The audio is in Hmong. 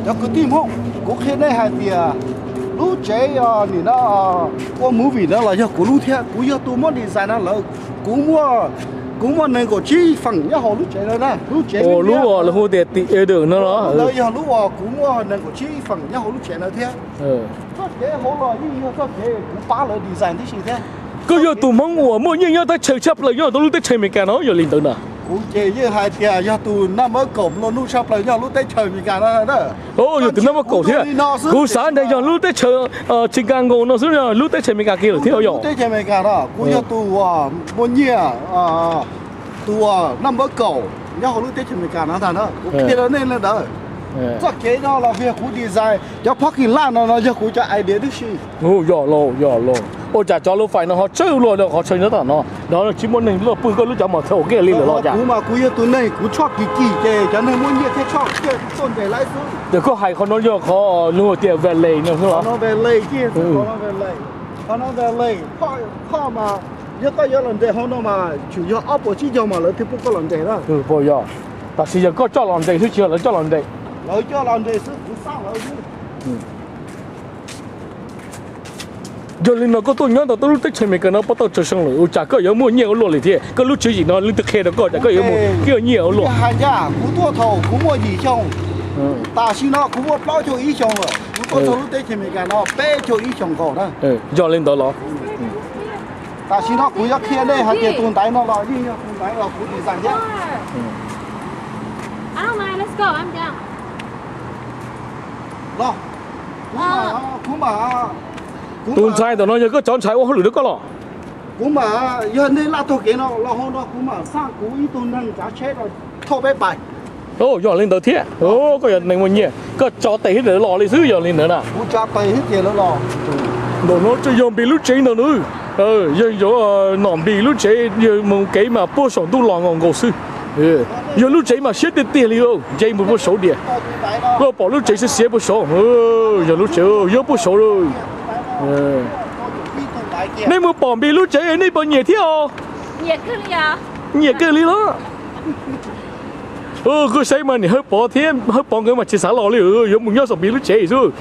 Yog kwv tij Hmoob, kuv qhia nej hais tias lub tsev nim no ua movie no los yog kuv lub thiab, kuv yog tus muab design no lawm. Kuv muaj, kuv muaj nees nkaum tsib feem nyob hauv lub tsev no na. Lub tsev lub hu tias tim edo no los yog lub uas kuv muaj nees nkaum tsib feem nyob hauv lub tsev no thiab. Txoj kev hauv los yeej yog txoj kev kuv pab lawv design tib si thiab. Koj yog tus Hmoob uas muaj nyiaj nyob teb chaws tshaj plaws nyob rau lub teb chaws Amelikas no, yog li ntawd na. Kuv ces yeej hais tias yog tus naj npawb kaum nplua nuj tshaj plaws nyob lub teb chaws Amelikas no na. Yog tus naj npawb kaum thiab. Kuv xav tias yog lub teb chaws Chicago no xwb, lub teb chaws Amelikas kiag lawm thiab. Yog teb chaws Amelikas no kuv yog tus uas muaj nyiaj, tus uas naj npawb kaum nyob hauv lub teb chaws Amelikas no ntag na. Kuv qhia rau nej li ntawd. Txoj kev no los yog kuv design, cov parking lot no no yog kuv cov idea tib si. Yog los, yog los. Ua cas cov lub fais no ho tsawg luaj qhov chaw nyob tom no, no tsis muaj neeg luaj pw, koj lub cov mos txhawv ua kiag li lawm los cas? Kuv mas kuv yog tus neeg kuv tshoj kim kim ces cov neeg muaj nyiaj thiaj tshoj kiag tuaj nres lawm xwb. Ces koj hais qhov no yog qhov lus tias valet no xwb los? Qhov no valet, qhov no valet, phoj mas yog koj yuav los nres hauv no mas tsuas yog ob puas tsib caug mas lawv thiaj pub koj los nres na. Puas yog? Tab sis yog koj coj los nres xwb tsis yog lawv coj los nres? Lawv coj los nres xwb, kuv xab lawv xwb. Yog li no koj tuaj nyob ntawm lub teb chaws Amelikas no puas tau tsawg xyoo lawm, ua cas koj yuav muaj nyiaj ua luaj li thiab? Koj lub tswv yim no leej twg qhia rau koj tias koj yuav muaj nyiaj ua luaj? Hais ncaj kuv tuaj thaum kuv muaj yim xyoo, tam sim no kuv muaj plaub caug ib xyoo lawm. Kuv tuaj txog lub teb chaws Amelikas no peb caug ib xyoos nkaus na. Yog li ntawd los? Tam sim no kuv yuav qhia nej hais tias tus ntaiv no los yeej yog tus ntaiv los kuv design thiab. Los, kuv mam, kuv mam, tus ntxhais ntawm no yog koj cov ntxhais ua hauj lwm rau koj los? Kuv mam, yog nej laj taug kev no los hauv no kuv mam xaj kuv ib tug neeg tsav tsheb no thauj peb pais. Yog li ntawd thiab. Koj yog neeg muaj nyiaj, koj tso tes thiab lawv los li xwb, yog li ntawd na. Kuv tso tes thiab ces lawv los. Ntawm no tseem yog Npis lub tsev ntawm no. Yog, yog Nom Npis lub tsev, yog mus kev mas puag saum ntuj los nkaus nkaus xwb. Yog lub tsev mas siab tiag tiag li, nce mus puag saud tiag. Koj pom lub tsev siab siab puag saud, yog lub tsev, yog puag saud. Nej mus pom Npis lub tsev nej puas nyiam thiab os? Nyiam kawg li los? Koj saib mas niam Hawj Pov thiab Hawj Pov nkawd mas tsis xav los li, yuav mus nyob saum Npis lub tsev xwb.